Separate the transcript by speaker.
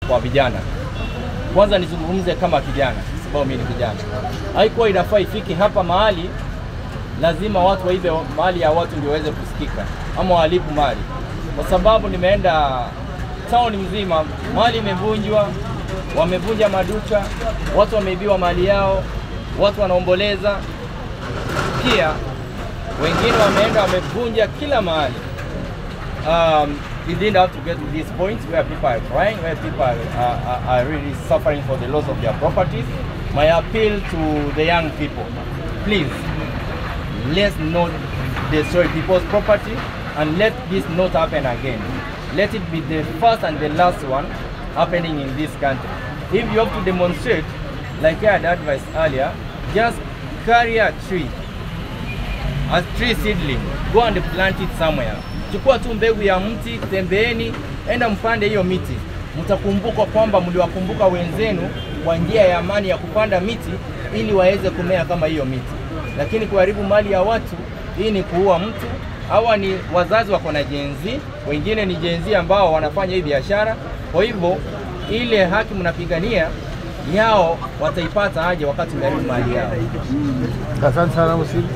Speaker 1: Kwa vijana, kwanza nizungumze kama kijana, sababu mimi ni kijana. Haikuwa inafaa ifike hapa mahali lazima watu waibe mali ya watu ndio waweze kusikika ama waharibu mali, kwa sababu nimeenda town mzima, mali imevunjwa, wamevunja maduka, watu wameibiwa mali yao, watu wanaomboleza. Pia wengine wameenda wamevunja kila mahali. It didn't have to get to this point where people are crying, where people are really suffering for the loss of their properties. My appeal to the young people, please, let's not destroy people's property and let this not happen again. Let it be the first and the last one happening in this country. If you have to demonstrate, like I had advised earlier, just carry a tree seedling, go and plant it somewhere. Chukua tu mbegu ya mti, tembeeni, enda mpande hiyo miti. Mtakumbuka kwamba mliwakumbuka wenzenu kwa njia ya amani ya kupanda miti ili waweze kumea kama hiyo miti. Lakini kuharibu mali ya watu, hii ni kuua mtu. Hawa ni wazazi wako na Gen Z, wengine ni Gen Z ambao wanafanya hii biashara. Kwa hivyo ile haki mnapigania yao wataipata aje wakati mnaharibu mali yao?
Speaker 2: Asante sana Musili.